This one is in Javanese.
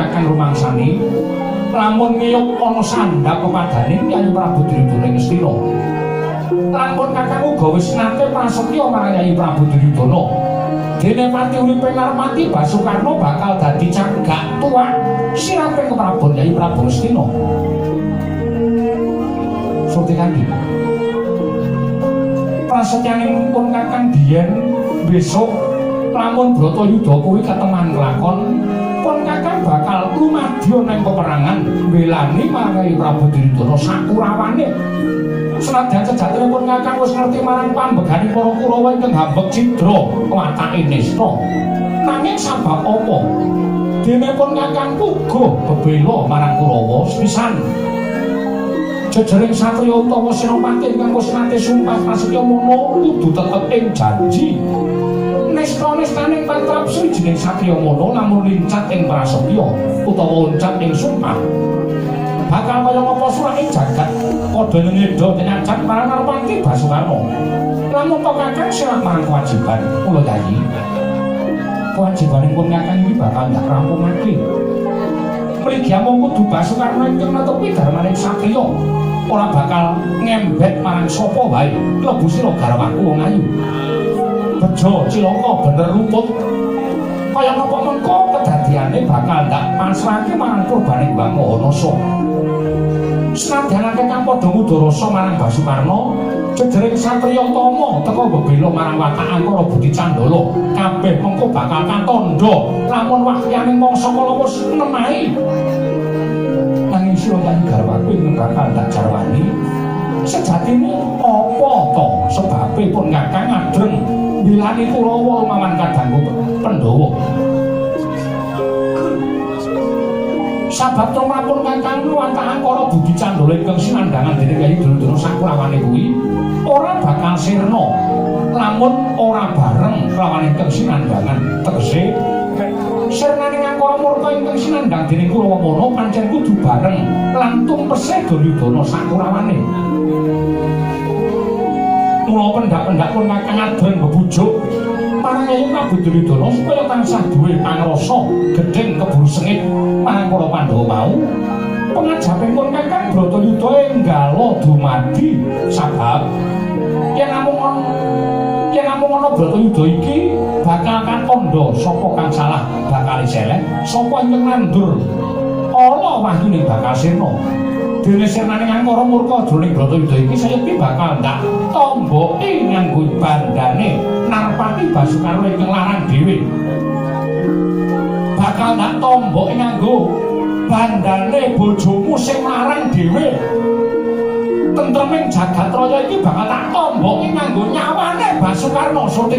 Kakang rumangsani lamun ngiyup ana sandhap pepadane Yayi Prabu Duryudana ing Ngastina. Lan pun Kakang uga wis nate prasetya marang Yayi Prabu Duryudana. Dene pati uripe Narpati Basukarna bakal dadi cagak tuwak siraping keprabon Yayi Prabu Ngastina. Surti Kandi. Prasetyaning pun Kakang biyen besok lamun Bratayuda kuwi kateman lakon, pun Kakang bakal lumadya nang peperangan mbelani marang Prabu Duryudana sakurawane. Senadyan sejatine pun Kakang wis ngerti marang pambegane para Kurawa ingkang hambek cidra watake nista. Nanging sabab apa? Dene pun Kakang puguh bebela marang Kurawa sepisan. Jejering satriya utawa senopati ingkang wis nate sumpah prasetya mono kudu tetep ing janji. Nesta-nestaning patrap swijining satriya mono lamun lincat ing prasetya utawa loncat ing sumpah. Bakal kaya ngapa surake jagat padha nyeda nyajak marang Narpati Basukarna. Lamun to Kakang selak marang kewajiban kula Yayi. Kewajibanipun Kakang iki bakal ndak rampungake. Mligi amung kudu Basukarna ingkang netepi dharmaning satriya ora bakal ngembet marang sapa wae. Klebu sira garwaku wong ayu. Bejo cilaka bener luput. Kaya napa mengko kedadiane bakal ndak pasrahke marang purbaning Mbah Mahanasa. Senadyan akeh kang padha ngudharasa marang Basukarna, jejering satriya tama teka bebela marang watak angkara budi candala, kabeh mengko bakal katandha lamun wahyaning mangsa kala wis nemahi. Nanging sira Yayi garwaku ingkang bakal ndak jarwani, sejatine apa to sebabe pun Kakang adreng mbelani Kurawa lumawan kadangku Pandhawa? Sabab tumrapun Kakang watak angkara budi candala ingkang sinandhangan dening Yayi Duryudana sakurawane kuwi ora bakal sirna lamun ora bareng kelawan ingkang sinandhangan. Tegese sirnaning angkara murka ingkang sinandhang dening Kurawa mono pancen kudu bareng lan tumpese Duryudana sakurawane. Mula pendak-pendak pun Kakang adreng bebujuk marang Yayi Prabu Duryudana supaya tansah duwe pangrasa gedheng keburu sengit marang para Pandhawa mau. Pengajaping pun Kakang Bratayuda enggala dumadi sabab yen namung ana Bratayuda iki bakal katandha sapa kang salah bakal seleh, sapa ingkang nandur ala wahyune bakal sirna. Dene sirnaning angkara murka jroning Bratayuda iki sayekti bakal ndak tomboke nganggo bandane Narpati Basukarna ingkang larang dhewe. Bakal ndak tomboke nganggo bandane bojomu sing larang dhewe. Tentreming jagat raya iki bakal tak tomboke nganggo nyawane Basukarna. Surti